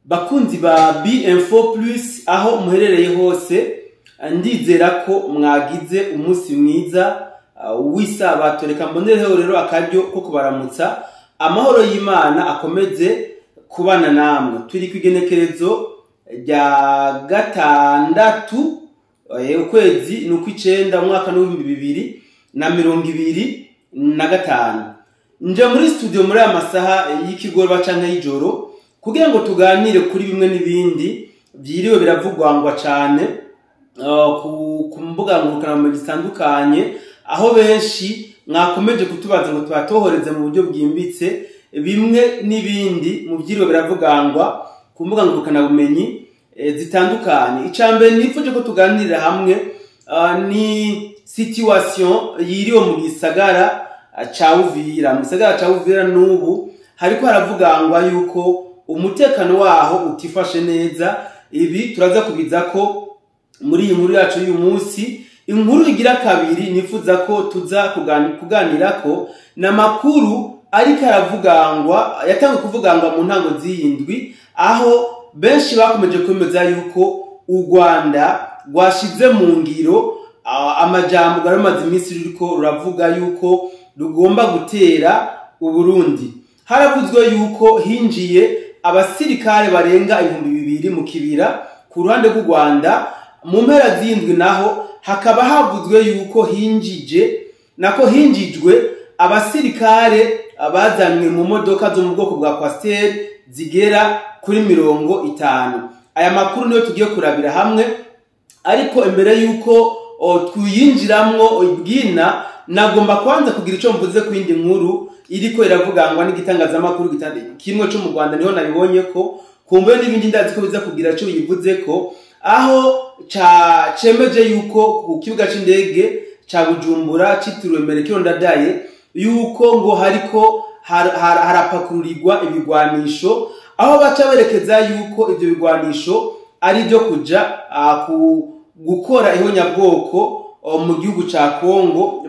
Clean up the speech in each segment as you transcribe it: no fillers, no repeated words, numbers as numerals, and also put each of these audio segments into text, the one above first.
Bakunzi ba B-Info Plus, aho muherereye hose, ndizera ko mwagize umunsi mwiza w'isabato. Reka mbonereho rero akaryo ko kubaramutsa. Amahoro y'Imana akomeze kubana namwe. Turi ku igenekerezo rya 6, ukwezi ni ukw'icenda, umwaka n'2025. Nje muri studio muri aya masaha y'ikigoroba canke y'ijoro kugira ngo tuganire kuri bimwe n'ibindi vyiriwe biravugwangwa cane ku mbuga ngurukanabumenyi zitandukanye, aho benshi mwakomeje kutubaza ngo tubatohoreze mu buryo bwimbitse bimwe n'ibindi mu vyiriwe biravugangwa ku mbuga ngurukanabumenyi zitandukanye. Icambere nifuje ko tuganirira hamwe ni situation yiriwe mu gisagara ca Uvira. Mu gisagara ca Uvira n'ubu hariko haravugangwa yuko umutekano waho utifashe neza. Ibi turaza kubiza ko muri iyi nkuru yacu y'uyu munsi. Inkuru igira kabiri nifuza ko tuza kuganirako na makuru ariko aravugangwa, yatanguye kuvugangwa mu ntango z'iyindwi, aho benshi bakomeje kwemeza yuko u Rwanda rwashize mu ngiro amajambo rwari rumaze iminsi ruriko ruravuga yuko rugomba gutera Uburundi. Haravuzwe yuko hinjiye abasirikare barenga 2000 mu kibira ku ruhande rw'u Rwanda. Mu mpera z'indwi naho hakaba havuzwe yuko hinjijwe abasirikare bazanywe mu modoka zo mu bwoko bwa Coaster zigera kuri 50. Aya makuru niyo tugiye kurabira hamwe, ariko imbere yuko twiyinjiramwo ibwina, nagomba kwanza kugira ico mvuze ku yindi nkuru iriko iravugangwa n'igitangazamakuru kimwe co mu Rwanda. Niho nabibonye ko kumbe n'ibindi ndazi ko biza kugira ico bivuze ko, aho cemeje yuko ku kibuga c'indege ca Bujumbura citiriwe Melchior Ndadaye yuko ngo hariko harapakururirwa ibigwanisho, aho baca berekeza yuko ivyo bigwanisho ari byo kuja gukora ihonyabwoko mu gihugu ca Kongo,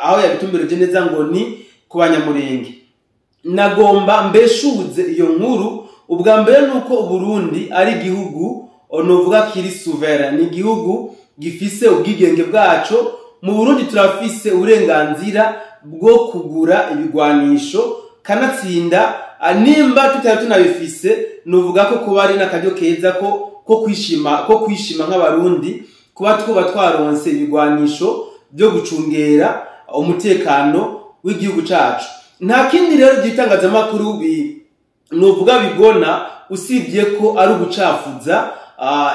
aho yabitumbereje neza ngo ni ku Banyamurenge. Nagomba mbeshuze iyo nkuru. Ubwa mbere nuko Uburundi ari igihugu novuga kiri souverain, ni igihugu gifise ubwigenge bwaco. Mu Burundi turafise uburenganzira bwo kugura ibigwanisho, kanatsinda nimba tutari tunabifise, novuga ko kuba ari n'akaryo keza ko kwishima nk'Abarundi kuba twuba twaronse ibigwanisho byo gucungera umutekano w'igihugu cacu. Nta kindi rero by'itangazamakuru novuga bigona usibye ko ari ugucafuza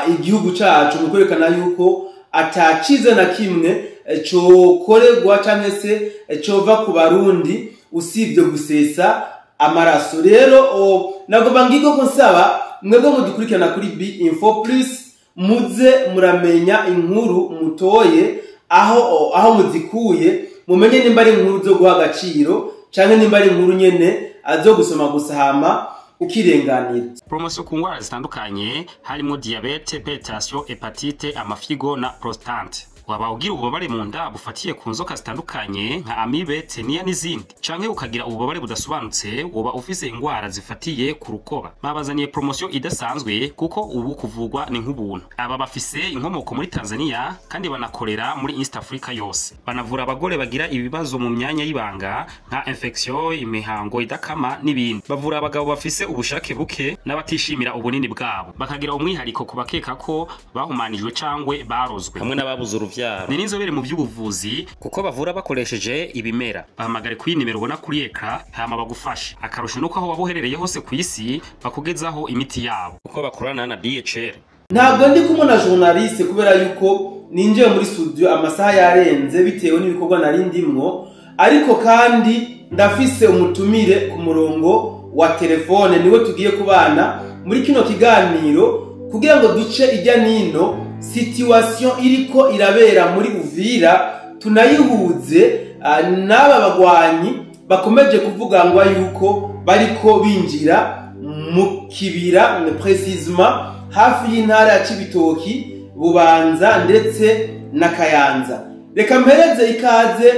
igihugu cacu mu kwerekana yuko atacize na kimwe cokorerwa canke se cova ku Barundi usibye gusesa amaraso. Rero nagomba ngigo ko nsaba mwebwe mudukurikirana kuri B-Info Plus, muze muramenya inkuru mutoye aho muzikuye, mumenye nimba ari inkuru zo guha agaciro canke nimba ari inkuru nyene azo gusoma gusa hama ukirenganira. Promotion ku ngwara zitandukanye harimo diabete, hypertension, hepatite, amafigo na prostate. Waba ugira ububabare mu nda bufatiye ku nzoka zitandukanye nka amibe, teniya n'izindi, canke ukagira ububabare budasobanutse, woba ufise ingwara zifatiye ku rukoba. Babazaniye promotion idasanzwe kuko ubu kuvugwa ni nk'ubuntu. Aba bafise inkomoko muri Tanzania kandi banakorera muri East Africa yose. Banavura abagore bagira ibibazo mu myanya y'ibanga nka infection, imihango idakama n'ibindi. Bavura abagabo bafise ubushake buke n'abatishimira ubunini bwabo, bakagira umwihariko kubakeka ko bahumanijwe cangwe barozwe, hamwe n'ababuze uruvyaro. Ni n'inzobere mu by'ubuvuzi kuko bavura bakoresheje ibimera. Bahamagare kuri nimero ubona kuri eka hama bagufashe. Akarusho nuko aho wabuherereye hose ku isi bakugezaho imiti yabo kuko bakorana na DHL. Ntabwo ndi kumwe na journaliste kubera yuko ninjiye muri studio amasaha yarenze bitewe n'ibikorwa nari ndimwo, ariko kandi ndafise umutumire ku murongo wa telefone, niwe tugiye kubana muri kino kiganiro kugira ngo duce ijya nino situation iriko irabera muri Uvira, tunayihuze n'aba bagwanyi bakomeje kuvugangwa yuko bariko binjira mu kibira, précisément hafi y'intara ya Cibitoki, Bubanza ndetse na Kayanza. Reka mpereze ikaze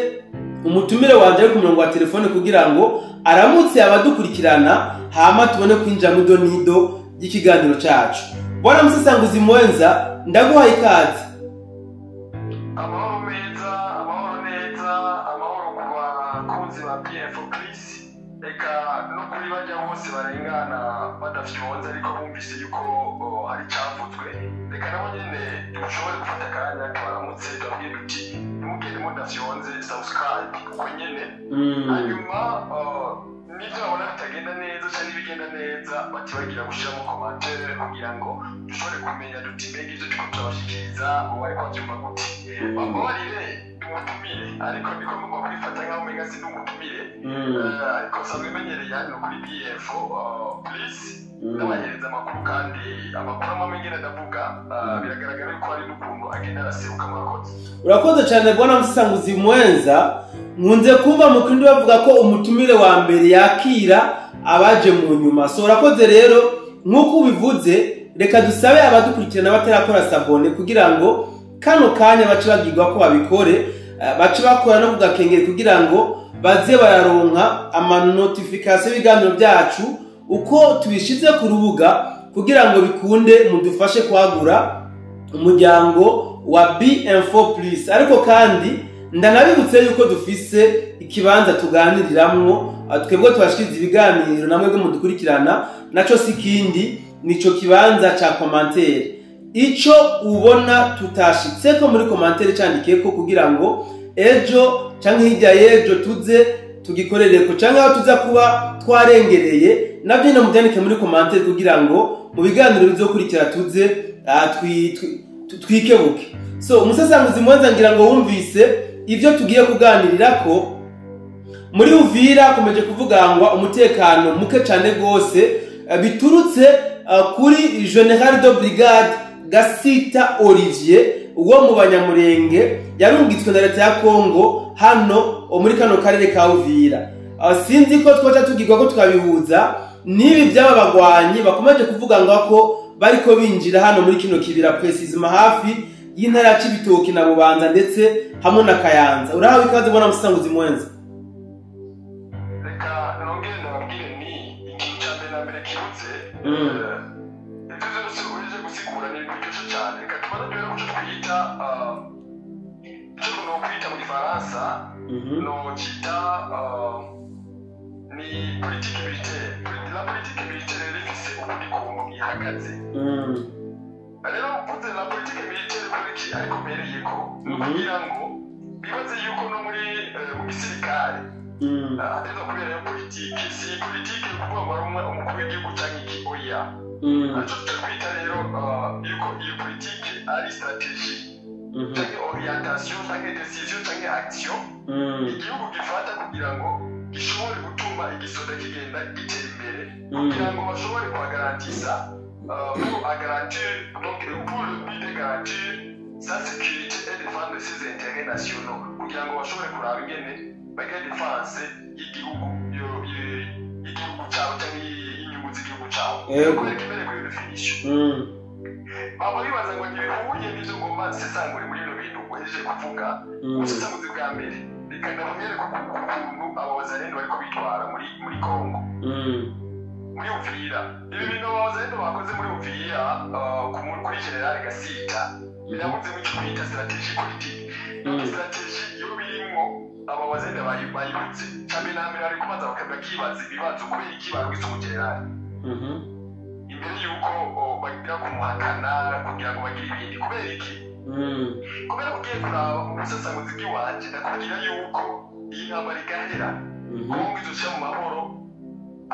umutumire wanje ari ku murongo wa telefone kugira ngo aramutse abadukurikirana, hama tubone kwinjira mu donido ry'ikiganiro cacu. Bwana Musesanguzi Mwenza, ndaguhaye ikaze. Amahoro meza, amahoro neza, amahoro ku bakunzi ba PF Plus, eka no kuri bajya bose barengana badafyonze ariko bumvise yuko hari icavuzwe, reka nabo nyene dushobore gufata akanya tubaramutse, tubabwire duti ntimugende mudafyonze subscribe uko nyene. Hanyuma n'ibyo babona bitagenda neza cyangwa ibigenda neza, batibagira gushyiramo commentaire kugira ngo dushobore kumenya duti mbega ibyo turiko turabashikiriza ubu ariko bavyumva gute. Bambabarire umutumire, ariko ndiko ngomba kwifata nkaho umenga si n'umutumire, ariko nsanzwe menyereye hano kuri BF Plus, ndabahereza amakuru, kandi amakuru amwe ngenda ndavuga biragaragara yuko hari n'ukuntu agenda araseruka. Murakoze. Urakoze cyane, bwana Musesanguzi Mwenza. Nkunze kumva mu kindi bavuga ko umutumire wa mbere yakira abaje mu nyuma, so urakoze rero. Nk'uko ubivuze, reka dusabe abadukurikirana batarakora s'abonner kugira ngo kano kanya bace babwirwa ko babikore, bace bakora no kugakengera kugira ngo baze bararonka amanotification y'ibiganiro byacu uko tubishize ku rubuga, kugira ngo bikunde mudufashe kwagura umuryango wa BM4 Plus. Ariko kandi ndanabibutse yuko dufise ikibanza tuganiriramwo, twebwe tubashikiriza ibiganiro namwe bwo mudukurikirana, naco si kindi, nico kibanza ca commentaire. Ico ubona tutashitseko muri commentaire, candikeko kugira ngo ejo canke hirya y'ejo tuze tugikorereko, canke aho tuza kuba twarengereye navyo nyene muvyandike muri commentaire kugira ngo mu biganiro bizokurikira tuze twikebuke. So Umusesanguzi Mwenza, ngira ngo wumvise ivyo tugiye kuganirirako. Muri Uvira hakomeje kuvugangwa umutekano muke cane gose, biturutse kuri General de Brigade Gasita Olivier wo mu Banyamurenge, yarungitswe na leta ya Kongo hano muri kano karere ka Uvira. Sinzi ko twoca tugirwa ko tukabihuza n'ibi by'aba bagwanyi bakomeje kuvuga ngo ko bariko binjira hano muri kino kibira, précisément hafi y'intara ya Cibitoki na Bubanza ndetse hamwe na Kayanza. Urahawe ikaze, bwana Musesanguzi Mwenza. Reka nongere ndababwire, ni ikintu cya mbere na mbere kibutse. Ibyo byose uhejeje gusigura ni ibintu biryoshye cyane. Reka tubanze duhere ku cyo twita, icyo nokwita mu Gifaransa, nocita ni politique militaire. La politique militaire rero ifise ukundi kuntu ihagaze. Rero mvuze la politique militaire kuri iki ariko mpereyeko ni ukugira ngo bibaze yuko no muri mu gisirikare hategerezwa kuberayo politike. Si politike ni ukuvuga ngo hari umwe umukuru w'igihugu canke iki, oya. Ico twita rero yuko iyo politike ari stratégie canke orientation canke décision canke action igihugu gifata kugira ngo gishobore gutuma igisoda kigenda gitera imbere, kugira ngo bashobore kuhagarantisa, pour garantir, donc pour le but de garantir sa sécurité et défendre ses intérêts nationaux, kugira ngo bashobore kuraba ingene bagira défense y'igihugu y'igihugu cyabo cyangwa y'inyungu z'igihugu cyabo. Kubera imbere kuri définition baba bibaza ngo ntibihuye n'ibyo ngomba nsesangure muri bino bintu uhejeje kuvuga. Ubusesanguzi bwa mbere, reka ndabamwereke ukuntu aba Wazalendo bariko bitwara muri Kongo, muri Uvira. Ibi bintu aba Wazalendo bakoze muri Uvira kuri General Gasita birabuze mu cyo twita stratégie politique. Donc stratégie yo birimwo aba Wazalendo bayibutse cyane na mbere, ariko baza bakibaza ibibazo kubera iki barwise umugenerali imbere yuko bagira kumuhakana kugira ngo bagire ibindi. Kubera iki? Kubera ugiye kuraba mu busesanguzi bw'iwanje, ndakubwira yuko iyi ntambara igahera, Kongo izoca mu mahoro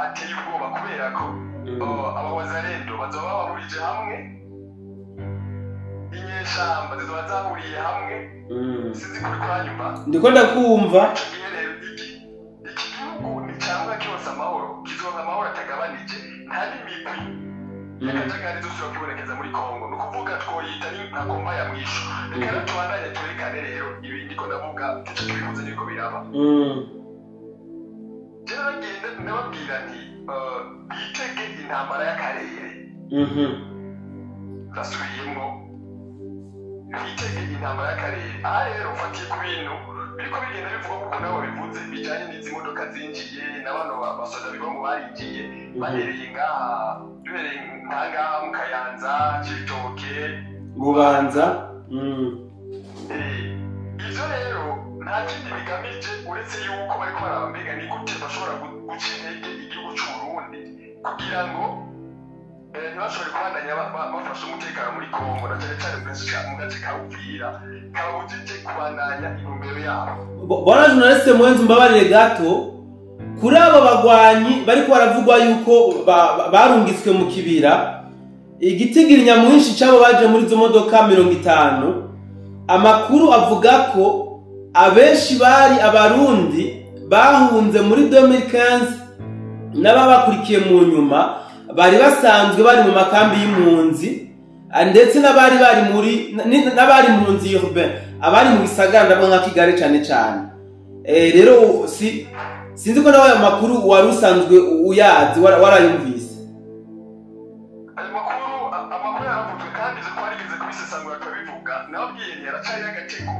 ateye ubwoba, kubera ko aba Wazalendo bazoba babahurije hamwe, inyeshamba zizoba zahuriye hamwe. Sinzi kuri kuranyumva. Ndiko ndakumva. Ico gihe rero iki gihugu nicanga cyose amahoro, kizoza amahoro atagabanije, nta n'imigwi y'akajagari izosubira kwibonekeza muri Kongo. Ni ukuvuga twoyita ni nka combat ya mwisho. Reka rero tubandanye twerekane rero ibi ndiko ndavuga, tuce tubihuze n'ibiko biraba. Jewe nagenda ndababwira nti bitege intambara y'akarere. Ndasubiyemwo, bitege intambara y'akarere. Aha rero ufatiye ku bintu Biriko bigenda bivugwa kuko nabo bivuze bijanye n'izi modoka zinjiye n'abantu basoda biva mu barinjiye bahereye ngaha, duhereye ngaha mu Kayanza, Cibitoke, Bubanza. Ivyo rero nta kindi bigamije uretse yuko bariko baraba mbega ni gute bashobora guca intege igihugu c'Uburundi kugira ngo ntibashobore kubandanya bafashe umutekano muri Kongo, na cane cane mu gace ka Uvira kababujije kubandanya intumbero yabo. Bwana journaliste Mwenzi, mbabarire gato, kuri abo bagwanyi bariko baravugwa yuko barungitswe mu kibira, igitigiri nyamwinshi c'abo baje muri izo modoka 50, amakuru avuga ko abenshi bari abarundi bahunze muri 2015 n'ababakurikiye mu nyuma bari basanzwe bari mu makambi y'impunzi, ndetse n'abari bari muri n'abari mu nzi urbain, abari mu bisagara ndabwo nka Kigali cane cane. Rero sinzi ko nawe ayo makuru wari usanzwe uyazi, warayumvise. Ayo makuru yaravuzwe kandi ivyo twarigeze kubisesangura tukabivuga, nababwiye nti haracariho agatego.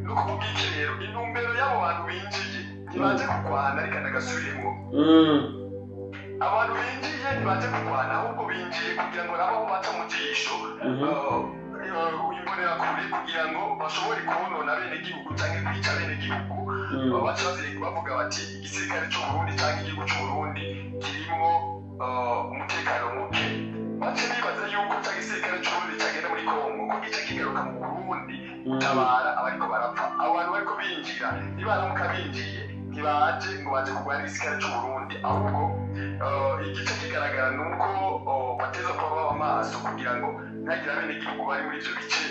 Ni ukuvuga iki rero? Intumbero y'abo bantu binjiye ntibaje kurwana, reka ndagasubiremwo. Abantu binjiye ntibaje kurwana, ahubwo binjiye kugira ngo nabo baca mu jisho imbonerakure kugira ngo bashobore konona abenegihugu canke kwica abenegihugu. Baca bavuga bati igisirikare c'Uburundi canke igihugu c'Uburundi kirimwo umutekano muke. Baca bibaza yuko ca gisirikare c'Uburundi cagenda muri Kongo ko gica kigaruka mu Burundi gutabara abariko barapfa. Abo bantu bariko binjira nibaramuka binjiye ntibaje ngo baje kurwana igisirikare c'Uburundi, ahubwo igice kigaragara ni uko bateza kuba baba amaso kugira ngo ntihagire abenegihugu bari muri ivyo bice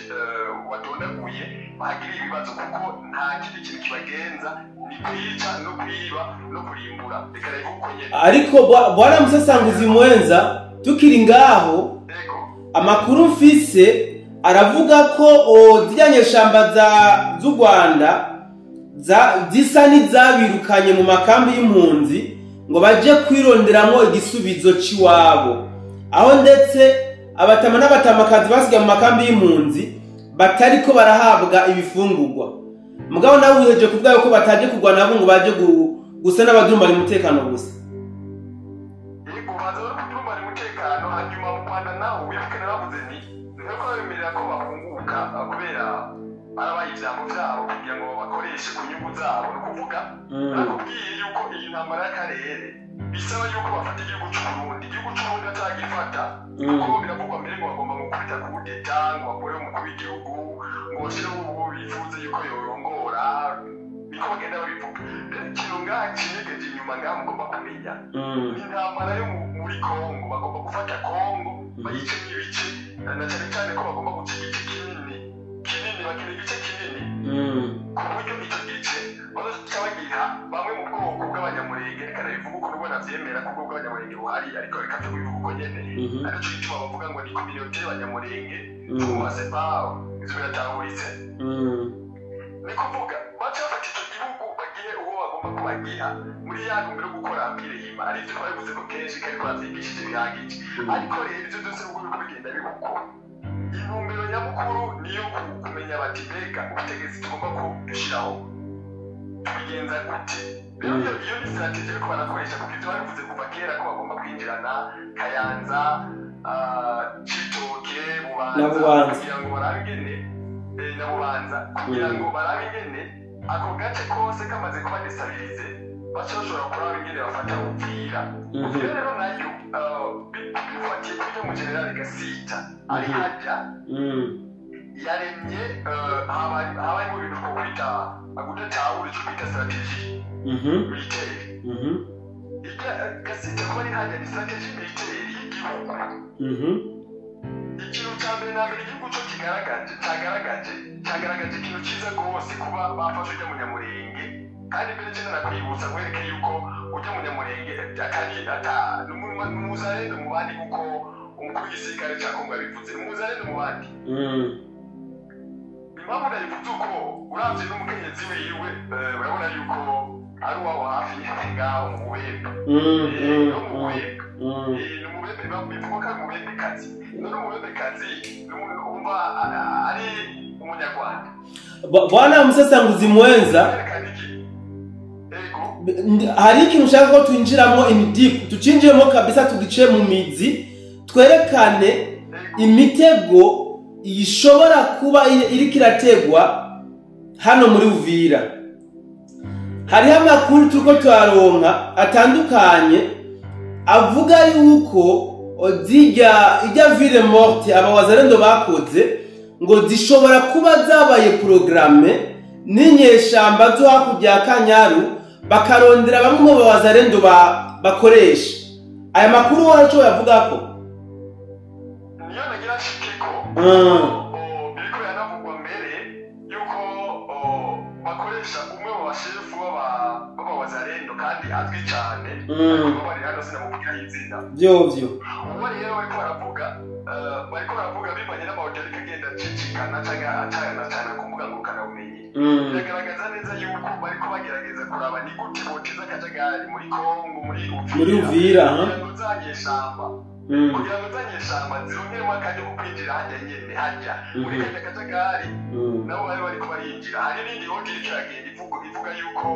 badondaguye bahagire ibibazo, kuko nta kindi kintu kibagenza ni kwica no kwiba no kurimbura. Reka rero uko nyene. Ariko bwana Musesanguzi Mwenza, tukiri ngaho, amakuru mfise aravuga ko zirya nyeshamba z'u Rwanda zisa n'izabirukanye mu makambi y'impunzi ngo baje kwironderamwo igisubizo c'iwabo, aho ndetse abatama n'abatamakazi basigaye mu makambi y'impunzi batariko barahabwa ibifungurwa. Mugabo nawe wiheje kuvuga yuko bataje kurwana nabo ngo baje gusa n'abadurumbanya umutekano gusa. Yego, baza bari kudurumbanya umutekano, hanyuma mu Rwanda naho wibuke naravuze nti ntibariko babemerera ko bahunguka kubera barabaye ivyambo vyabo kugira ngo babakoreshe ku nyungu zabo. Ni ukuvuga nakubwiye yuko iyi ntambara y'akarere bisaba yuko bafata igihugu c'Uburundi, igihugu c'Uburundi batagifata, kuko biravugwa mbere ngo bagomba gukubita kudeta ngo bakureho umukuru w'igihugu ngo bashireho uwo bifuza yuko yorongora, niko bagenda babivuga. Rero ikintu ngaha kinyegeje inyuma ngaha mugomba kumenya ni intambara yo muri Kongo. Bagomba gufata Kongo bayicemwo ibice, na cane cane ko bagomba guca igice kinini kinini, bakeneye igice kinini ku buryo ico gice bazoca bagiha bamwe mu bwoko bw'abanyamurenge. Reka nabivuga uko nubwo navyemera ko ubwoko bw'abanyamurenge buhari, ariko reka tubivuge uko nyene. Arico gituma bavuga ngo ni communauté y'abanyamurenge, twumva pas ivyo biratahuritse. Ni kuvuga baca bafata ico gihugu bagihe uwo bagomba kubagiha muri ya ntumbero yo gukora empire hima, arivyo twabivuze ko kenshi kandi twavyigishije bihagije. Ariko rero ivyo vyose nubwo biriko bigenda biba uko, intumbero nyamukuru niyo kumenya bati mbega ubutegetsi tugomba ko dushiraho tubigenza gute. Rero iyo ni strategie bariko barakoresha, kuko ivyo babivuze kuva kera ko bagomba kwinjirana Kayanza, Cibitoke, Bubanza, kugira ngo barabe ingene na Bubanza, kugira ngo barabe ingene ako gace kose kamaze kuba destabilize baca bashobora kuraba ingene bafata Uvira. Uvira rero nayo bifatiye kuri mu general Gasita ari hajya yaremye, habayemo ibintu two kwita kudatahura ico kwita strategie militaire. Gasita kuba ari hajya ni strategie militaire y'igihugu. Ikintu ca mbere na mbere igihugu co kigaragaje cagaragaje ikintu ciza rwose kuba bafashe urya munyamurenge. Kandi mbere cene nakwibutsa nkwereke yuko urya munyamurenge atari n'umuzarendo mu bandi, kuko umukuru w'igisirikare ca Kongo yabivuze, umuzarendo mu bandi. Impamvu nayivuze uko, uravye n'umukenyezi wiwe urabona yuko ari uwawo hafi ngaho mu Buhembe. No mu Buhembe ni umubembe, bivugwa ko ari umubembekazi. None umubembekazi umva ari Umunyarwanda. Bwana musesanguzi mwenza, Yerekana iki? Ego. Hari ikintu ushaka ko twinjiramo in deep, tucinjiremo kabisa, tugice mu mizi, twerekane imitego ishobora kuba iriko irategwa hano muri Uvira. Hariho amakuru turiko turaronka atandukanye avuga yuko zirya ijya ville morte aba Wazalendo bakoze ngo zishobora kuba zabaye programmées n'inyeshamba zo hakurya ya Kanyaru, bakarondera bamwe mu Bawazalendo bakoresha. Aya makuru wacu yavuga ko Niyo nagira nshikiko. Biriko biranavugwa mbere yuko bakoresha umwe mu bashefu b'abawazalendo kandi azwi cane. Ariko bari hano, sinamubwira izina. Vyovyo. Uwo rero bariko baravuga bivanye n'amahoteli ariko agenda acicikana canke acana cana ku mbuga ngurukanabumenyi, biragaragaza neza yuko bariko bagerageza kuraba ni gute boteza akajagari muri Kongo, muri Uvira, Muri Uvira, ha? Kugira ngo za nyeshamba zironkeremo akajya ko kwinjira hajya nyene, hajya muri kajya kajagari. Nabo bari bariko barinjira. Hari n'indi hoteli iriko iragenda ivuga yuko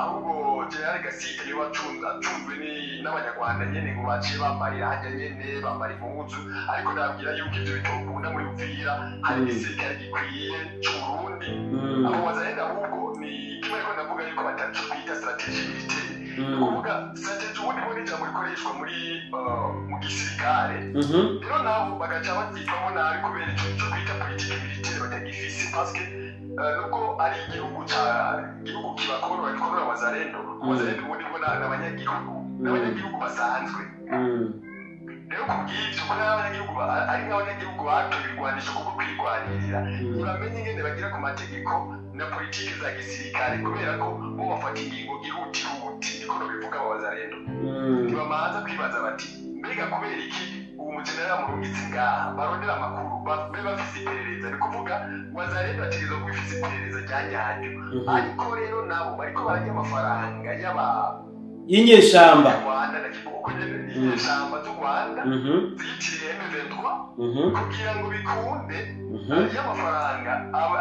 ahubwo General Gasita yoba acunzwe n'Abanyarwanda nyene, ngo baciye bambarira hajya nyene, bambara impuzu. Ariko nababwira yuko ivyo bitokunda. Muri Uvira hari igisirikare gikwiye c'Uburundi. Abo Wazalendo ahubwo ni kimwe, ariko ndavuga yuko bataco bita stratégie militaire. Ni ukuvuga stratégie ubundi bo ni ijambo rikoreshwa muri mu gisirikare. Rero nabo bagaca baryitwamo nabi kubera ico kwita politique militaire batagifise, parce que nubwo ari igihugu ca igihugu kibakorora, gikorora Wazalendo. Wazalendo ubundi bo n'abanyagihugu, n'abanyagihugu basanzwe. Rero kubw'ivyo, ko n'abanyagihugu ari nk'abanyagihugu batoye ibigwanisho kubwo kwirwanirira, ntibamenye ingene bagira ku mategeko na politike za gisirikare, kubera ko bo bafata ingingo gihutihuti. Niko nobivuga. Abo Wazalendo ntibamanza kwibaza bati: "Mbega kubera iki uwo mujenerali amurungitse ngaha?" Barondera amakuru, babe bafise iperereza. Ni kuvuga Wazalendo bategerezwa kuba ifise iperereza rya nyaryo. Ariko rero nabo bariko bararya amafaranga y'aba y'inyeshamba. Rwanda na kivuga nyene, inyeshamba z'u Rwanda ziyitiriye M23 kugira ngo bikunde y'amafaranga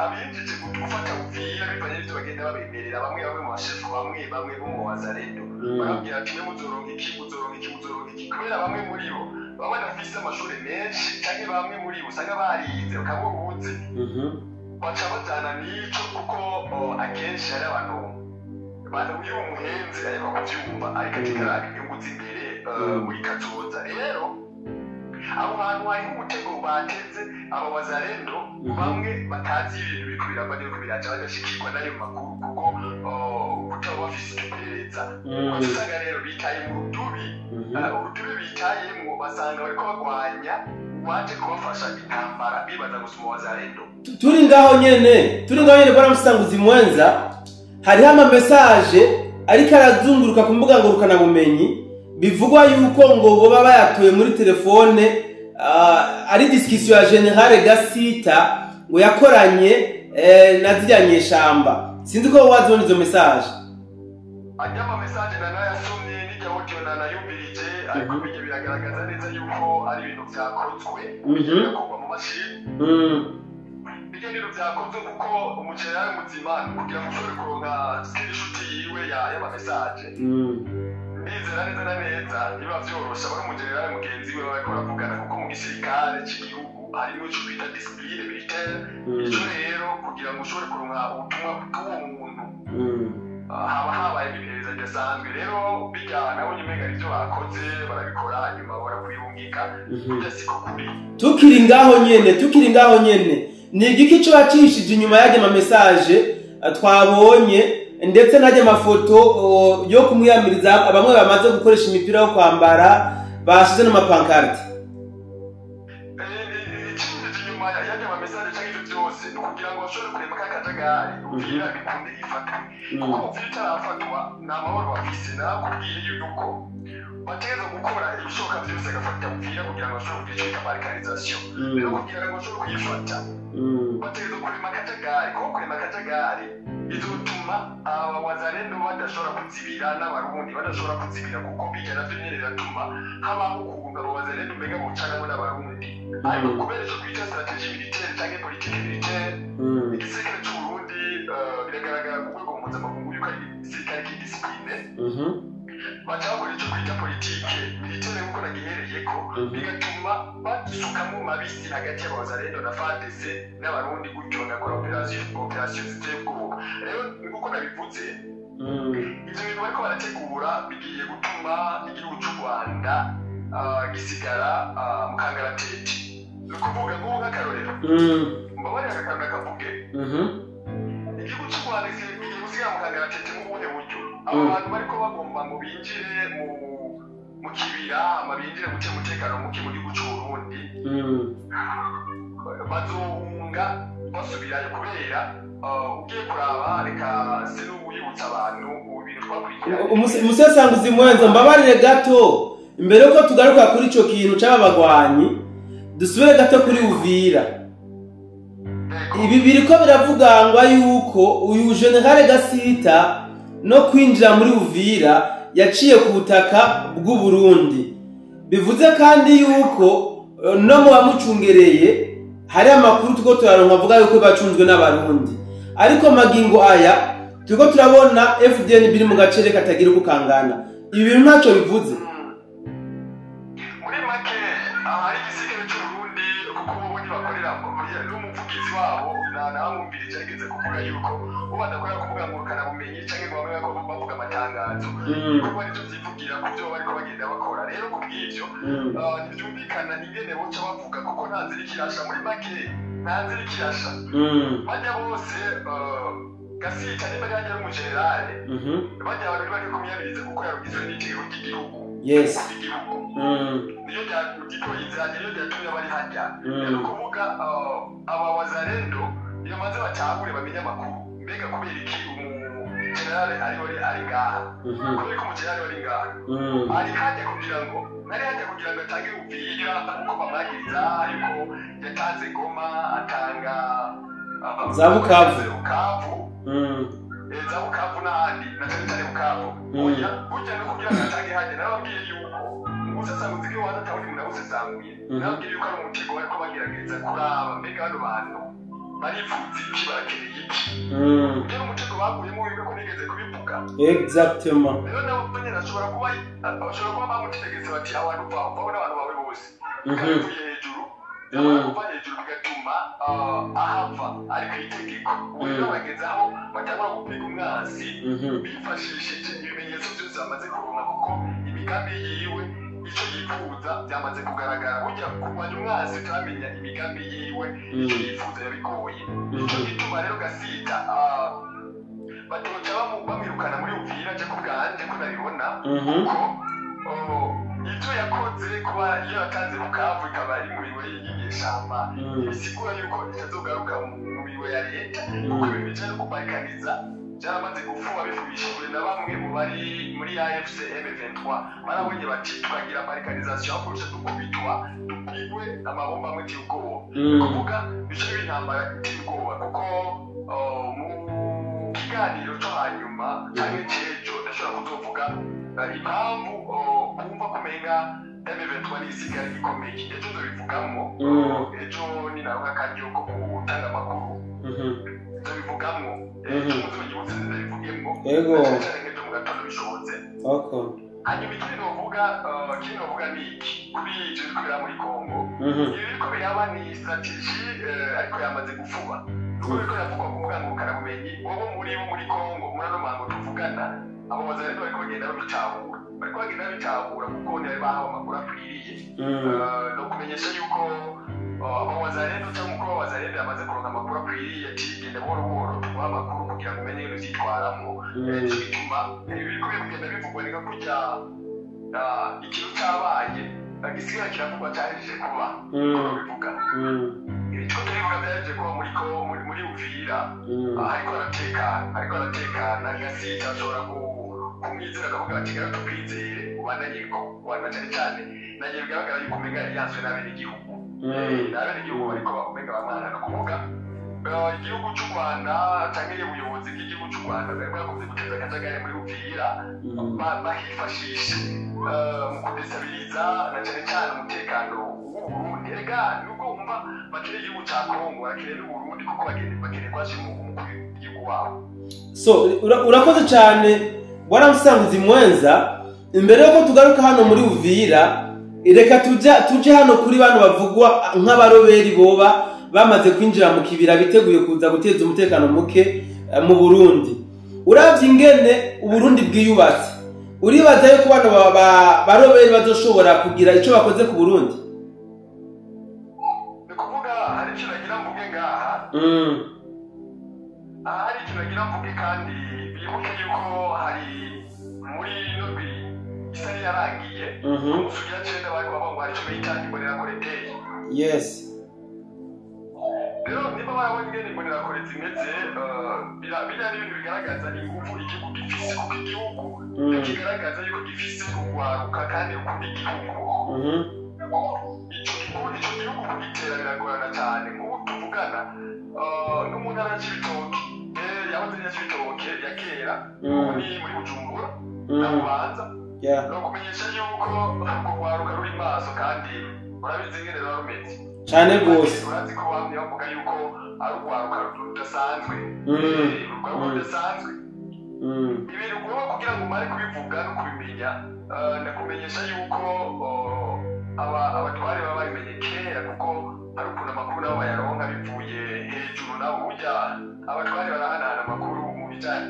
abinjije gufata Uvira, bivanye n'ivyo bagenda babemerera bamwe bamwe mu bashefu, bamwe bamwe bo mu Wazalendo. Barabwira ati: "Muzoronka iki, muzoronka iki, muzoronka iki." Kubera bamwe muri bo baba badafise amashuri menshi, canke bamwe muri bo usanga barize bakaba ubuzi, baca bajana n'ico, kuko akenshi hari abantu iyo umuhenzi ariko kuvyumva, ariko atikaraba inyungu z'imbere muri kazoza. Rero aho hantu hariho umutego bateze aba Wazalendo bamwe batazi ibintu biriko birava n'ibiriko biraja, badashikirwa n'ayo makuru kuko kutaba bafise iryo perereza. Usanga rero bitaye mu rudubi. Urudubi bitayemwo, basanga bariko bagwanya uwaje kubafasha intambara, bibaza gusa umu Wazalendo. Turi ngaho nyene, bwana musanguzi mwenza, hariho ama message ariko arazunguruka ku mbuga ngurukanabumenyi, bivugwa yuko ngo boba bayatoye muri telefone, ari discussion ya General Gasita ngo yakoranye na zirya nyeshamba. Sinzi ko wazibona izo message. Ajya ama message nanayasomye, n'ijya audio nanayumvirije, ariko bijya biragaragaza neza yuko ari ibintu vyakozwe, bigakorwa mu mashini. Bijya ibintu vyakozwe kuko umujenerali muzima, kugira ngo ushobore kuronka screenshot yiwe y'ama message, ndizera neza na neza biba vyorosha bari umujenerali mugenzi we bariko baravugana, kuko mu gisirikare c'igihugu harimo ico bita discipline militaire. Ico rero kugira ngo ushobore kuronka ubutumwa bw'uwo muntu, haba habaye iperereza ridasanzwe. Rero bijya nabonye umenga nivyo bakoze, barabikora, hanyuma barakwirungika. Burya siko kuri. Tukiri ngaho nyene, ni igiki co bacishije inyuma y'ajya ama message twabonye, ndetse n'ajya amafoto yo kumwiyamiriza, bamwe bamaze gukoresha imipira yo kwambara, bashize n'ama pancarte? Icinjije inyuma y'ajya ama message canke ivyo vyose ni ukugira ngo bashobore kurema ka kajagari, Uvira bikunde ifatwe, kuko Uvira itarafatwa nta mahoro bafise. Nakubwiye yuko bategerezwa gukora ibishoboka vyose agafata Uvira kugira ngo bashobore kugira ico bita balkanisation. Rero kugira ngo bashobore kuyifata, bategerezwa kurema akajagari, kuko kurema akajagari bizotuma aba Wazalendo badashobora kuzibira n'Abarundi badashobora kuzibira, kuko bijya navyo nyene biratuma habaho ukuntu abo Wazalendo mbega bocanamwo n'Abarundi. Ariko kubera ico twita stratégie militaire canke politique militaire. Bigatuma basukamo mabisi hagati y'abazalendo na FARDC n'abarundi, gutyo bagakora opération ziteye ubwoba. Rero nk'uko nabivuze, ivyo bintu bariko barategura bigiye gutuma igihugu c'u Rwanda gisigara mu kangaratete. Ni ukuvuga nk'ubu, nk'akarorero, mbabarira akakantu nakavuge, igihugu cy'u Rwanda kigiye gusigara mu kangaratete mu buhe buryo? Abo bantu bariko bagomba ngo binjire mu kibira, hama binjire guca umutekano muke mu gihugu c'u Burundi, bazohunga basubirayo, kubera ugiye kuraba, reka sinubuyibutsa abantu ibintu twakurikiranye. Umusesanguzi mwenza, mbabarire gato, imbere yuko tugaruka kuri ico kintu c'aba bagwanyi, dusubire gato kuri Uvira. Ibi biriko biravugangwa yuko uyu General Gasita no kwinjira muri Uvira yaciye ku butaka bw'u Burundi. Bivuze kandi yuko no mu bamucungereye hari amakuru tuko turaronka avuga yuko bacunzwe n'abarundi, ariko magingo aya turiko turabona FDN biri mu gacere katagira uko kangana. Ibi bintu ntacyo bivuze. Muri make, ahari igisirikare cy'u Burundi, kuko bo ntibakorera n'umuvugizi wabo nawumvirije yageze kuvuga yuko bo badakorera ku mbuga ngurukanabumenyi canke ngo babe bavuga amatangazo, ibikorwa nivyo vyivugira ku vyo bariko bagenda bakora. Rero ku bw'ivyo, ntivyumvikana ingene boca bavuga, kuko nta nzira ikirasha. Muri make, nta nzira ikirasha. Bajya bose, Gasita nimba yajya ari umujenerale, bajya abantu bari kumwiyamiriza kuko yarugizwe n'itegeko ry'igihugu ry'igihugu niyo ryatoye, niyo ryatumye bari hajya. Ni ukuvuga aba wazalendo iyo maze batahure, bamenye amakuru: mbega kubera iki umujenerale ari ari ngaha? Kubera ko umujenerale ari ngaha, ari hajya kugira ngo, nari hajya kugira ngo atange Uvira kuko bamwagiriza yuko yatanze Goma, atanga za Bukavu. Bukavu, za Bukavu n'ahandi, na cyane cyane Bukavu. Oya, burya no kugira ngo atange hajya, narababwiye yuko ubusesanguzi bw'iwanyu atawundi muntu abusesanguye. Narababwiye yuko ari umutego bariko bagerageza kuraba: mbega bano bantu barifuza iki? Barakeneye iki? Rero umutego baguyemo, wibuke ko nigeze kubivuga. Rero nabo nyene bashobora kuba bamutegetse bati: "Abantu vaho, vaho n'abantu bawe bose." Bikabivuye hejuru, byamara kuva hejuru bigatuma ahava ariko itegeko. Ubu rero bageze aho batangura gupiga umwansi bifashishije ibimenyetso byose bamaze kuronka, kuko imigambi yiwe, icyo yifuza byamaze kugaragara. Burya kurwanya umwansi utamenya imigambi yiwe, icyo yifuza, yabigoye. Nicyo gituma rero Gasita batoca bamwirukana muri Uvira. Je ku bwanje ko nabibona, kuko ibyo yakoze, kuba iyo yatanze Bukavu ikaba ari mu minwe y'inyeshamba, bisigura yuko itazogaruka mu minwe ya leta, kuko ibintu bijanye no kubarikaniza byaramaze gufuba, bifubishijwe na bamwe mu bari muri AFC M23. Barabonye bati: "Tukagira balkanisation aho kurusha dukubitwa, dupigwe amabomba amwe iteye ubwoba." Kuvuga bice b'intambara iteye ubwoba, kuko mu kiganiro cyo hanyuma canke c'ejo ndashobora kuzovuga impamvu bumva kumenga M23 ni isigara gikomeye. Ejo nzobivugamwo. Ejo ni nawe akaryo ko gutanga amakuru, nzobivugamwo ejo, muzonyibutse ndabivugemwo. Cyane cyane nk'ejo mu gatondo bishobotse. Hanyuma ikindi novuga ni iki kuri ivyo biriko biraba muri Kongo? Ibi biriko biraba ni stratégie, ariko yamaze gufuba, nuko biriko biravugwa ku mbuga ngurukanabumenyi. Wowe muri bo muri Kongo, muri ano mango tuvugana, abo bazalendo bariko bagenda babitahura, bariko bagenda babitahura, kuko ntibari bahawe amakuru akwiriye. No kumenyesha yuko abo wazalendo cyangwa umukuru w'abazalendo yamaze kuronka amakuru akwiriye, ati: "Genda buhoro buhoro, tuguha amakuru kugira ngo umenye ibintu vyitwaramwo." Nico gituma ibi biriko bigenda bivugwa ni nka kurya ikintu cabaye gisigara kiravugwa cahejeje kuba. Uko bivuga, ibico turivuga byahejeje kuba muri ko muri Uvira. Ariko aratekana, ariko aratekana. Gasita ashobora kumwizera akavuga ati: "Gara tukwizere, ubandanye ko ubana." Cyane cyane nagiye bigaragara yuko umenga yari yanzwe n'abenegihugu. N'abenegihugu bariko umenga bamwana. No kuvuga igihugu cy'u Rwanda canke ubuyobozi bw'igihugu cy'u Rwanda bwari bwakunze guteza akajagari muri Uvira, bahifashishe mu kudestabiriza na cyane cyane umutekano w'u Burundi. Erega nubwo wumva bakeneye igihugu ca Kongo, barakeneye n'Uburundi, kuko bakeneye kwashima umukuru w'igihugu wabo. So urakoze cyane, bwana musanguzi mwenza. Imbere yuko tugaruka hano muri Uvira, Reka tuje hano kuri bano bavugwa nk'abaroberi boba bamaze kwinjira mu kibira biteguye kuza guteza umutekano muke mu Burundi. Uravye ingene Uburundi bwiyubatse, uribaza yuko bano baroberi bazoshobora kugira ico bakoze ku Burundi? Ni kuvuga hari ico nagira mvuge ngaha. Hari ico nagira mvuge kandi bibuke yuko hari muri nobiri isa yarangiye umunsi ugira cenda bariko bavuga ngo hari ico bita imbonerakure day. Yes. Rero niba barabonye ingene imbonerakure zimeze, biriya ni ibintu bigaragaza ingufu igihugu gifise, kuko igihugu kigaragaza yuko gifise urwaruka kandi rukunda igihugu. Ico gihugu kugitera biragorana cane. Nk'ubu tuvugana no mu ntara ya Cibitoke, yahoze ya Cibitoke ya kera, ubu ni muri Bujumbura na Bubanza. No kumenyesha yuko urwo rwaruka ruri maso kandi urabizi ingene ruba rumeze cane gose. Urazi ko bamwe bavuga yuko ari urwaruka rudasanzwe. Urwaruka rudasanzwe. Ibintu ugomba kugira ngo umare kubivuga no kubimenya, ndakumenyesha yuko abatware baba babimenye kera, kuko hari ukuntu amakuru nabo bayaronka bivuye hejuru. Nabo burya abatware barahanahana amakuru mu bijanye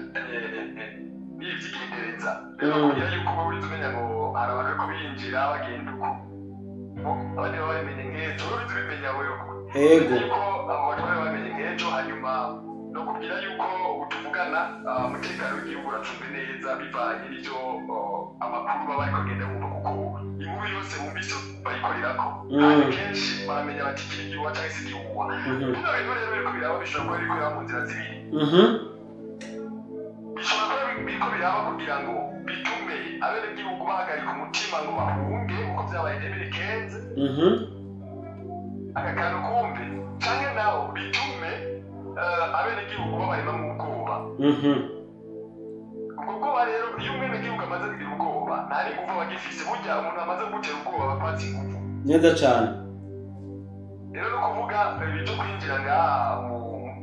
n'ivy'igendereza. Rero kugira yuko uba urizi umenya ngo hari abantu bariko binjira bagenda uko, abandi baba babimenye nk'ejo, urizi ubimenya wewe. Yuko abo batware babimenye nk'ejo, hanyuma no kubwira yuko utuvugana umutekano w'igihugu uracunzwe neza bivanye n'ivyo amakuru baba bariko bagenda bumva, kuko inkuru yose bumvise bayikorerako kandi kenshi baramenya bati iki igihuha canke si igihuha. Bino bintu rero biriko biraba bishobora kuba biriko biraba mu nzira zibiri. Bishobora kuba biriko biraba kugira ngo bitume abenegihugu bahagarika umutima ngo bahunge, uko vyabaye 2015. Aka kantu kumve, canke naho bitume abenegihugu babaremamwo ubwoba. Ubwo bwoba rero, iyo umwenegihugu amaze kugira ubwoba nta n'inguvu aba agifise. Burya umuntu amaze kugutera ubwoba aba akwatse inguvu neza cane. Rero no kuvuga ibyo kwinjira ngaha ngo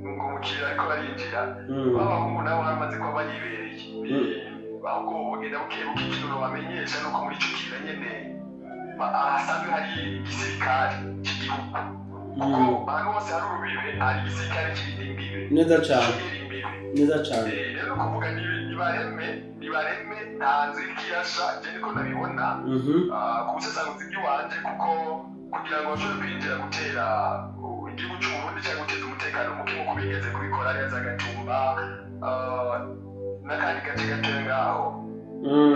mu kibira ariko barinjira, b'abahungu nabo baramaze kuba bayibereye. Ahubwo bugenda buke buke. Ikintu bamenyesha nuko muri ico kibira nyene hasanzwe hari igisirikare c'igihugu, kuko ahantu hose hari urubibe hari igisirikare kirinda imbibe. Neza cane. Kirinda imbibe. Neza cane. Rero no kuvuga nibareme nta nzu iriko irasha, je niko nabibona ku busesanguzi bw'iwanje, kuko kugira ngo bashobore kwinjira gutera igihugu c'Uburundi canke guteza umutekano muke nk'uko bigeze kubikora hariya za Gatumba n'akandi gace gatoya ngaho.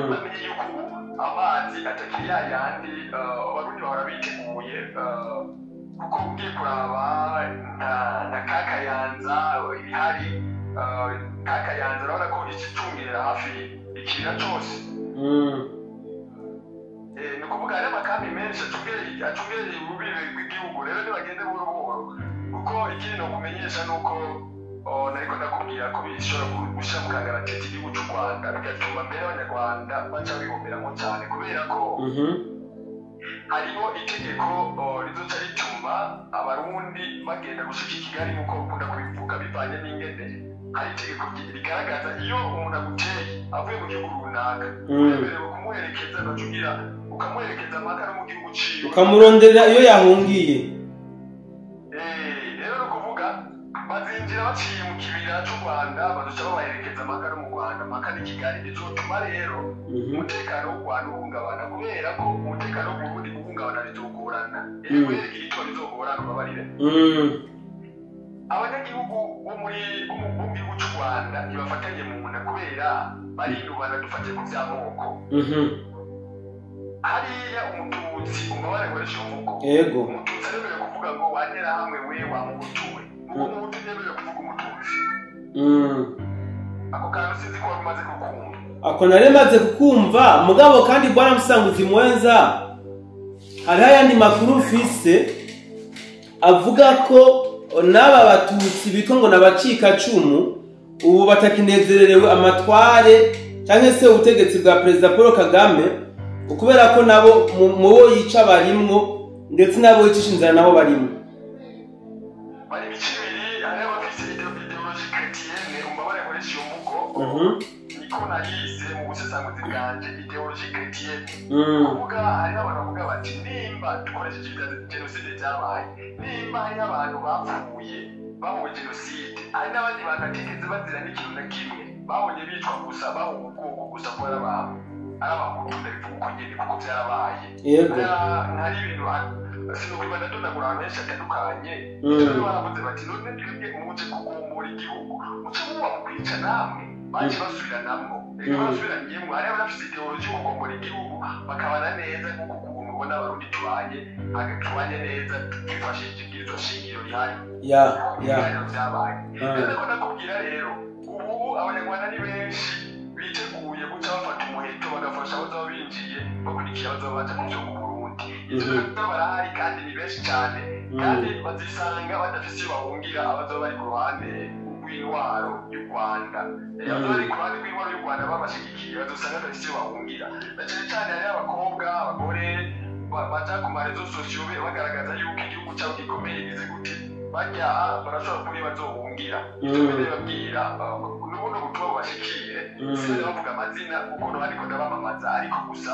Bamenye yuko ubu amazi atakiri yayandi, Abarundi bahora biteguye, kuko ugiye kuraba nka Kakayanza ibihari, Kakayanza urabona ko ikicungera hafi ikibira cose. Ni ukuvuga hariho amakambi menshi acungereye urubibe rw'igihugu. Rero nibagende buhoro buhoro, kuko ikindi nokumenyesha nuko nariko ndakubwira ko bishobora gushira mu kangaratete igihugu c'u Rwanda, bigatuma mbere abanyarwanda baca bihomberamwo cane, kubera ko hariho itegeko rizoca rituma abarundi bagenda gushika i Kigali nk'uko bakunda kubivuga, bivanye n'ingene hari itegeko rigaragaza iyo umuntu aguteye avuye mu gihugu runaka, uremerewe kumuherekeza, ugaca ukamuherekeza mpaka no mu gihugu ciwe, ukamuronderera iyo yahungiye. Rero ni ukuvuga bazinjira baciye mu kibira c'u Rwanda, bazoca babaherekeza mpaka no mu Rwanda, mpaka n'i Kigali. Bizotuma rero umutekano w'u Rwanda uhungabana, kubera ko umutekano w'Uburundi guhungabana bizogorana. Erega uhereka igitoro bizogorana, ubabarire. Abanyagihugu bo muri bo mu gihugu c'u Rwanda ntibafatanye mu nda, kubera barinubana dufatiye ku vy'amoko. Hariya umututsi, umbabare nkoresha imvugo, umututsi aremerewe kuvuga ngo wantera hamwe we wa muhutu we, kuko umuhutu ntiyemerewe kuvuga umututsi. Ako kantu sinzi ko wari umaze kukumva. Ako nari maze kukumva, mugabo kandi bwana Musanguzi mwenza, hariho ayandi makuru mfise avuga ko n'aba batutsi bitwa ngo n'abacikacumu ubu batakinezererewe amatware cyangwa se ubutegetsi bwa Perezida Paul Kagame, kubera ko nabo mu bo yica barimwo, ndetse nabo yicisha inzara nabo barimwo. Bari ibice bibiri, hariho abafise idéologie chrétienne, umbabare nkoresha iyo mvugo, niko Niko nayise mu busesanguzi bwanje idéologie chrétienne. Kuvuga hariho abantu bavuga bati nimba dukoresheje ibya jenoside byabaye, nimba hariho abantu bapfuye babonye jenoside, hari n'abandi bantu batigeze bazira n'ikintu na kimwe, babonye bicwa gusa, babonye ubwoko gusa ko ari abantu, ari Abahutu. Ndabivuga uko nyene kuko byarabaye. Hari ibintu sinokwiba ndadondagura ahantu henshi hatandukanye. Rero baravuze bati none twebwe muje kugombora igihugu, muce muba mu kwica namwe. Baje basubiranamwo, reka basubiranyemwo. Hariho abafise idéologie yo kugombora igihugu bakabana neza, nk'uko ukuntu ubona Abarundi tubanye, tubanye neza twifashishije ibwirizwa shingiro rihari. Ibiganiro byabaye. Rero ko nakubwira rero, ubu Abanyarwanda ni benshi biteguye guca bafata umuheto bagafasha abazaba binjiye bakurikiye abazaba baja mu vyo mu Burundi. Ivyo rero barahari kandi ni benshi cyane, kandi bazisanga badafise iyo bahungira. Abazaba bari ku ruhande rw'intwaro y'u Rwanda, abazaba bari ku ruhande rw'intwaro y'u Rwanda babashigikiye, bazosanga badafise iyo bahungira. Na cyane cyane hariho abakobwa, abagore baja ku ma réseaux sociaux bagaragaza yuko igihugu cyabo gikomeye, gize gute, bajya barashobora kuri bazohungira. Ivyo mbere babwira n'ubundi butumwa bubashikire. Sinajya bavuga amazina kuko no ariko ndabamamaza, ariko gusa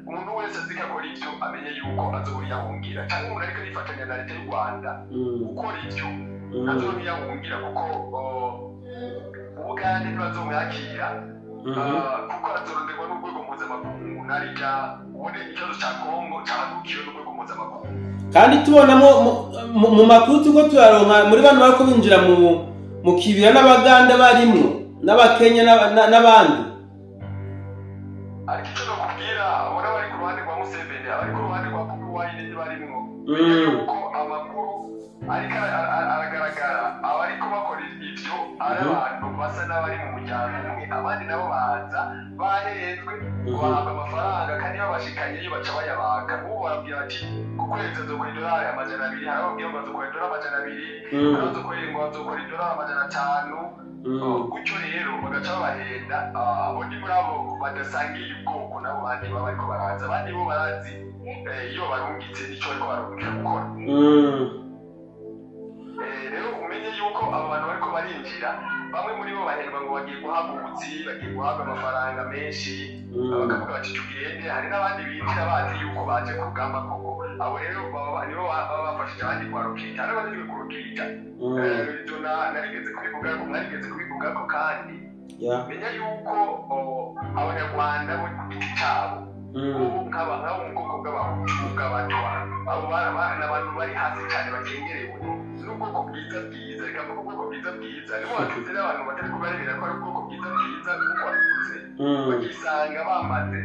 umuntu wese azi ko akora ivyo amenye yuko azobura iyo ahungira, cyangwa umuntu ariko arifatanya na leta y'u Rwanda gukora ivyo azobura iyo ahungira, kuko Ubugande ntibazomwakira, kuko azoronderwa n'urwego mpuzamakungu. Narirya ubone ikibazo ca Kongo cahagurukiwe n'urwego mpuzamakungu. Kandi tubona mu makuru turiko turaronka, muri bano bariko binjira mu kibira n'Abaganda barimwo, n'Abakenya n'abandi. Ariko icyo nakubwira, ubona bari ku ruhande rwa Museveni, abari ku ruhande rwa Bobi Wine ntibarimwo. Yuko amakuru ariko aragaragara, abariko bakora ivyo ari abantu basa n'abari mu muryango umwe. Abandi nabo baza bahenzwe, bahabwa amafaranga, kandi babashikanye iyo baca bayabaka. Ubu barabwira bati ku kwezi azokora idolari 200. Hari ababwira ngo azokora idolari 200, hari abazokora ngo azokora idolari 500. Gutyo rero bagaca babahenda. Abo ni muri abo badasangiye ubwoko nabo bandi baba bariko baraza. Abandi bo barazi iyo barungitse n'ico bariko barungika gukora. Rero umenye yuko abo bantu bariko barinjira, bamwe muri bo bahendwa ngo bagiye guhabwa ubuzi, bagiye guhabwa amafaranga menshi, bakavuga bati tugende. Hari n'abandi binjira bazi yuko baje ku rugamba koko. Abo rero nibo baba bafashije abandi kubarukita. Hari abajejwe kurukita. Ivyo narigeze kubivugako, mwarigeze kubivugako. Kandi menya yuko Abanyarwanda bo ku giti cabo, ubu nk'abo mu bwoko bw'Abahutu, bw'Abatwa, abo ni abantu bari hasi cyane, bakengerewe n'ubwoko bwiza bwiza. Reka mvuge ubwoko bwiza bwiza, nibo batutse n'abantu batari kubarebera ko ari ubwoko bwiza bwiza nk'uko wabivuze, bakisanga bamaze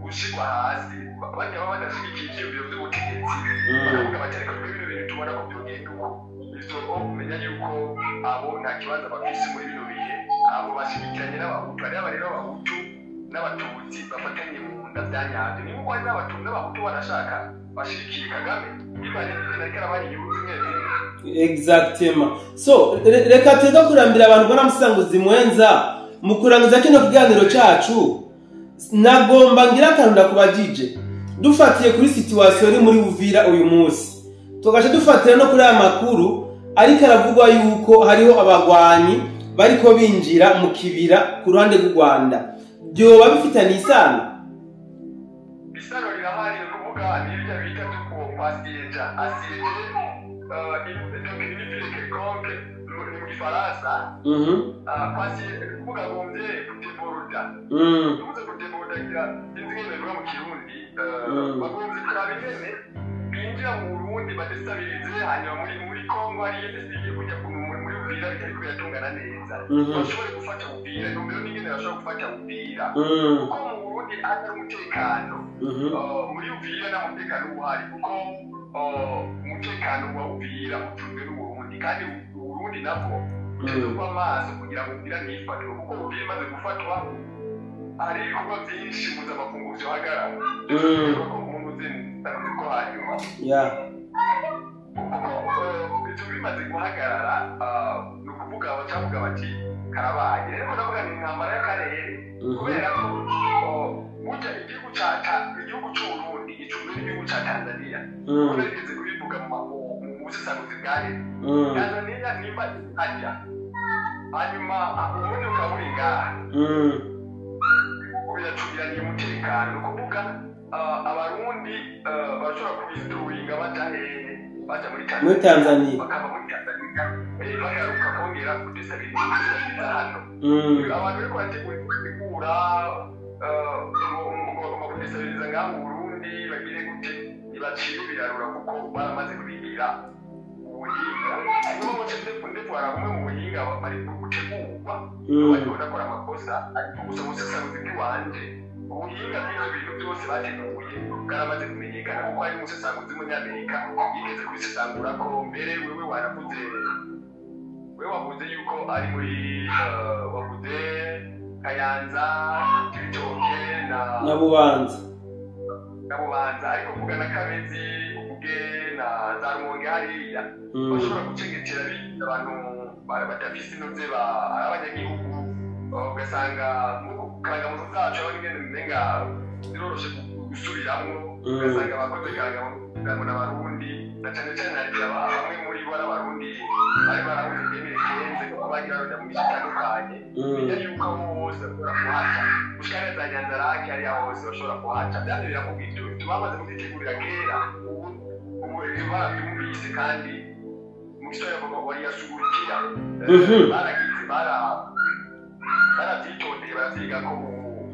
gushirwa hasi, bajya baba badashigikiye ivyiyumviro vy'ubutegetsi, bakavuga bati ariko twe bino bintu tubona ko byogenda uko. Ivyo umenya yuko abo nta kibanza bafise muri bino bihe, abo bashigikiranye n'Abahutu. Hariho aba rero Abahutu n'Abatutsi bafatanye mu nda bya nyabyo, niba uko hari n'Abatutsi n'Abahutu barashaka bashigikiye Kagame, bivanye n'ibyo ariko arabaha inyungu zimwe zimwe. Exactement. So reka tuze kurambira abantu bona musanguzi mwenza. Mu kurangiza kino kiganiro cacu, nagomba ngira akantu ndakubajije. Dufatiye kuri situation iri muri Uvira uyu munsi, tugaca dufatira no kuri aya makuru ariko aravugwa yuko hariho abagwanyi bariko binjira mu kibira ku ruhande rw'u Rwanda, byoba bifitanye isano? Isano rirahari. Ni ukuvuga ni ibyo bita byo kwasiyeja, assiéger donc une ville quelconque ni mu Gifaransa. Kwasiyeja ni ukuvuga gombye kudeboroda. Tuvuze kudeboroda, ngira sinzi ingene bivuga mu Kirundi. Bagombye kuraba ingene binjira mu Burundi badestabirize, hanyuma muri Kongo hariyo ndetse kujya muri Uvira bitariko biratungana neza, bashobore gufata Uvira. Intumbero n'ingene bashobora gufata Uvira, kuko mu Burundi atari umutekano. Muri Uvira nta mutekano uba uhari, kuko umutekano wa Uvira ucunzwe n'Uburundi, kandi Uburundi nabwo butegerezwa kuba maso kugira ngo Uvira ntifatwe, kuko Uvira imaze gufatwa hari ibikorwa byinshi mpuzamakungu vyohagarara. Ko umuntu uzi ko hanyuma kuko ivyo bimaze guhagarara, ni ukuvuga bacavuga bati karabaye. Rero ndavuga ni intambara y'akarere, kubera ko burya igihugu c'Uburundi gicunzwe n'igihugu ca Tanzania. Kuko narigeze kubivuga mu busesanguzi bwaheze. Tanzania nimba hajya, hanyuma Uburundi bukaba buri ngaha. Biracungiranye umutekano, ni ukuvuga Abarundi bashobora kubisituringa baja hehe? Baja muri Muri Tanzania. Bakava muri Tanzania, bagaruka kongera kudesabiriza hano. Abantu bariko barategura ngo bagomba kudesabiriza ngaha mu Burundi, bagire gute? Ntibacire birarura kuko baramaze kubigira ubuhinga. Nibo bace ndetwara bumwe mu buhinga bari gutegurwa. Bariko barakora amakosa, ariko gusa ubusesanguzi bw'iwanje, ubuhinga bw'ivyo bintu byose bateguye bwaramaze kumenyekana, kuko hari umusesanguzi w'umunyamerika yigeze kubisesangura ko mbere. Wewe waravuze, wewe wavuze yuko ari muri wavuze Kayanza, Cibitoke na Na Bubanza. Na Bubanza, ariko uvuga na Kabezi, uvuge na za Rumonge hariya. Bashobora gucengetera abantu badafise inoze, ari abanyagihugu, ugasanga karangamuntu zacu aho nyene umenga ziroroshe gusubiramwo. Ugasanga abakoze karangamuntu n'Abarundi, na cane cane hari bamwe muri bo ari Abarundi bari barahuze 2015, kuko bagira baja mu mico itandukanye. Menya yuko abo bose bashobora kuhaca gushika neza Nyanzarake hariya hose bashobora kuhaca. Vyane biravuga ivyo bamaze kubitegurira kera. Ubu ivyo baravyumvise, kandi mu giswahili bavuga ngo waliyashughulikia. Baragize, baravyitondeye, baravyiga ko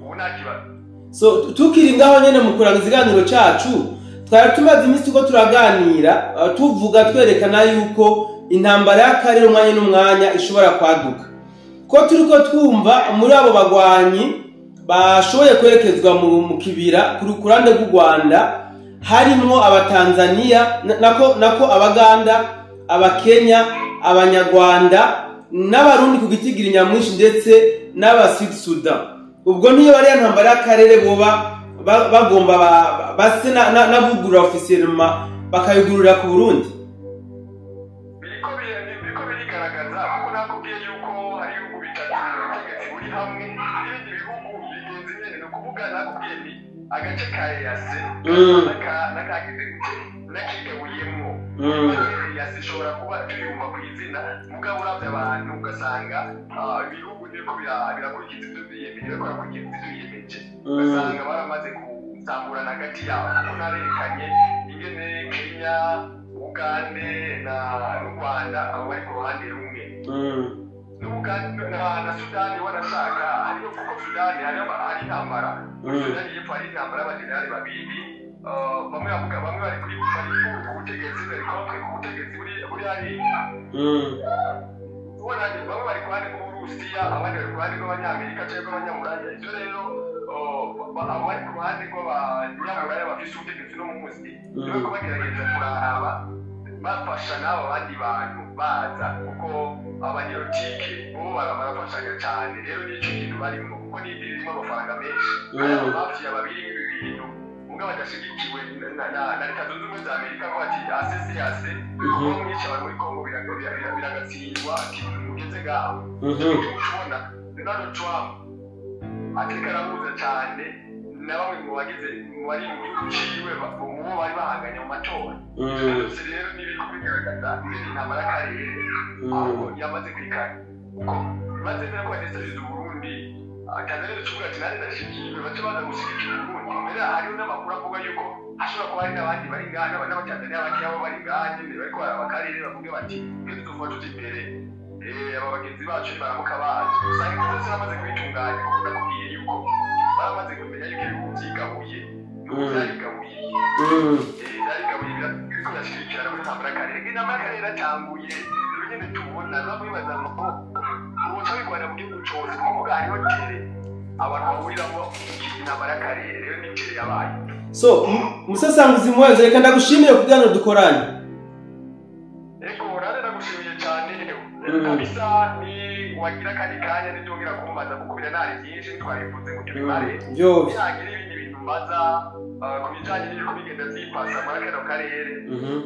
ubu nta kibazo. So tukiri ngaho nyene mu kurangiza ikiganiro cacu, twari tumaze iminsi turiko turaganira, tuvuga twerekana yuko intambara y'akarere umwanya n'umwanya ishobora kwaduka, ko turiko twumva muri abo bagwanyi bashoboye kwerekezwa mu kibira ku ruhande rw'u Rwanda harimwo Abatanzania, nako Abaganda, Abakenya, Abanyarwanda n'Abarundi ku gitigiri nyamwinshi, ndetse n'aba Sud Sudan. Ubwo niyo bariya ntambara y'akarere boba bagomba base n'abugurura officiellement, bakayugurura ku Burundi. Biriko birigaragaza, kuko nakubwiye yuko hari ibihugu bitatu ubutegetsi buri hamwe n'ibindi bihugu bigenzi nyene. Ni ukuvuga nakubwiye ni agace ka EAC n'akagize gute n'akigabuyemwo. EAC ishobora kuba tuyumva ku izina, mugabo uravye abantu ugasanga ibihugu biriko birakurikiza ivyo biyemeje, biriko birakurikiza ivyo biyemeje. Ugasanga baramaze gusamburana hagati yabo, kuko narerekanye ingene Kenya, Ugande na n'u Rwanda abo bari ku ruhande rumwe. N'Uganda na Sudani wanashaka hariyo, kuko Sudani hariyo, hari intambara muri Sudani y'Epfo, hari intambara y'abajenerali babiri. Bamwe bavuga, bamwe bari ku butegetsi, bari contre ku butegetsi buri hariya. Ubona bamwe bari ku ruhande rw'Uburusiya, abandi bari ku ruhande rw'Abanyamerika cyangwa rw'Abanyamuraya. Ivyo rero abo bari ku ruhande rw'Abanyamuraya bafise ubutegetsi no munsi nibo bagerageza kuraba bafasha n'abo bandi bantu baza, kuko abanyolotike bo barafashanya cyane. Rero nicyo kintu barimo, kuko ni idiri ririmo amafaranga menshi. Hari abafiya babiri ibi bintu mugabo badashigikiwe na Leta Zunze Ubumwe za Amerika, ko bati ase si ase, kuko mwica abantu muri Kongo biragatsindwa, ati mugeze ngaho. Ubona Donald Trump atariko arahuza cyane na bamwe mu bagize, mu bari mu gihugu ciwe, mu bo bari bahanganye mu matora. Ivyo byose rero n'ibiriko bigaragaza ingene intambara y'akarere ahubwo yamaze kwikanya, kuko bimaze mbere ko badesabiriza Uburundi. Tanzania icuvuga ati nanjye ndashigikiwe, bace baza gushigikira Uburundi. Mbere hariho n'amakuru avuga yuko hashobora kuba hari n'abandi bari ngaha, n'Abatanzania bakeya bo bari ngaha nyene bariko baraba akarere, bavuge bati twe tuzova tuja imbere. Aba bagenzi bacu nibaramuka baje, usanga ibyo byose bamaze kubitunganya, kuko ndakubwiye yuko baramaze kumenya yuko ibihugu vyigabuye n'ubu vyarigabuye. Vyarigabuye, biriko birashigikirana muri ntambara y'akarere. Intambara y'akarere iratanguye rero nyene, tubona bamwe bibaza ngo ubuca bigwana mu gihugu cose, kuvuga hariho terrain abantu bahuriramo intambara y'akarere. Rero ni terrain yabaye. So musasanguzi muhenze, reka ndagushimire ku biganiro dukoranye. Ego, nane ndagushimiye cyane kabisa. Ni wagira akandi kanya ntibyongera kumbaza, kuko biranari byinshi ntitwabivuze ngo tubimare. Vyose. Nihagira ibindi bintu mbaza ku bijanye n'ibiriko bigenda vyipasa muri kano karere,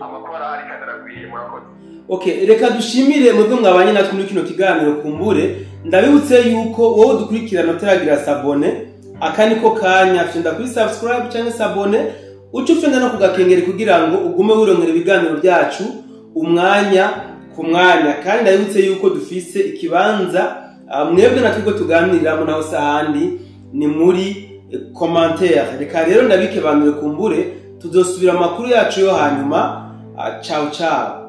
amakuru arahari kandi arakwiye. Murakoze. Okay, reka dushimire mwebwe mwabanye natwe muri kino kiganiro. Kumbure ndabibutse yuko wowe dukurikirana utaragira s'abonner, aka niko kanya, fyonda kuri subscribe cyangwa s'abonner, uce ufyonda no kugakengeri kugira ngo ugume wirongera ibiganiro byacu umwanya ku mwanya. Kandi ndabibutse yuko dufise ikibanza mwebwe natwe tuganiriramo, naho sahandi ni muri commentaire. Reka rero ndabikebanure, kumbure tuzosubira amakuru yacu yo hanyuma. Ciao ciao.